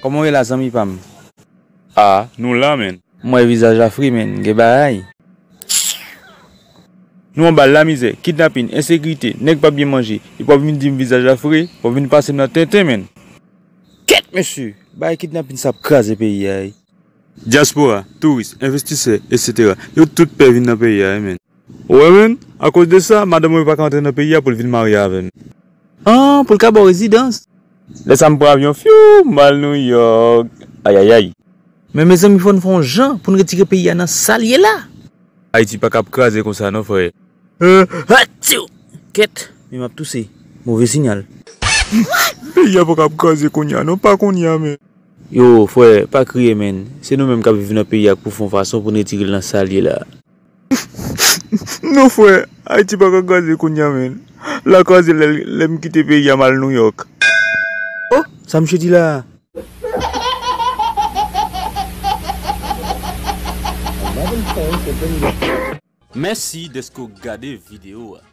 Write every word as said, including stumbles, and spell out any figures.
Kòman w ye la, zanmi pa m? Ah, nou la, menn. M wè vizaj la fre, menn. Gen bagay. Nou anba lamizè, kidnapin, ensekirite, nèg p ap byen manje. Epi w ap vin di m vizaj la fre, w ap vin pase m nan tenten, menn. Kèt, mesye! Bagay kidnapin sa ap kraze peyi a, wi. Dyaspora, touris, envestisè, etsetera, yo tout pè vin nan peyi a, wi, menn. Ou wè, menn, akoz de sa, madanm mwen pa ka antre nan peyi a pou l vin marye avè m. An, pou l ka ba w rezidans. Lè sa m pran avyon, fyou, m al Nouyòk. Ayayay. Men mezanmi, fò n fè yon jan pou n retire peyi a nan sa l ye la. Ayiti pa ka ap kraze konsa non, frè. Euh, atchou! Kèt, men m ap touse. Move siyal. Peyi a pa ka ap kraze kounye a non, pa kounye a, men. Yo, frè, pa kriye, menn. Se nou menm k ap viv nan peyi a k pou fè yon fason pou n retire l nan sa l ye la. Non, frè, Ayiti pa ka kraze kounye a, menn. L a kraze lè, lè m kite peyi a, m al Nouyòk. Oh, sa misye di la a? Mèsi dèske w gade videyo a.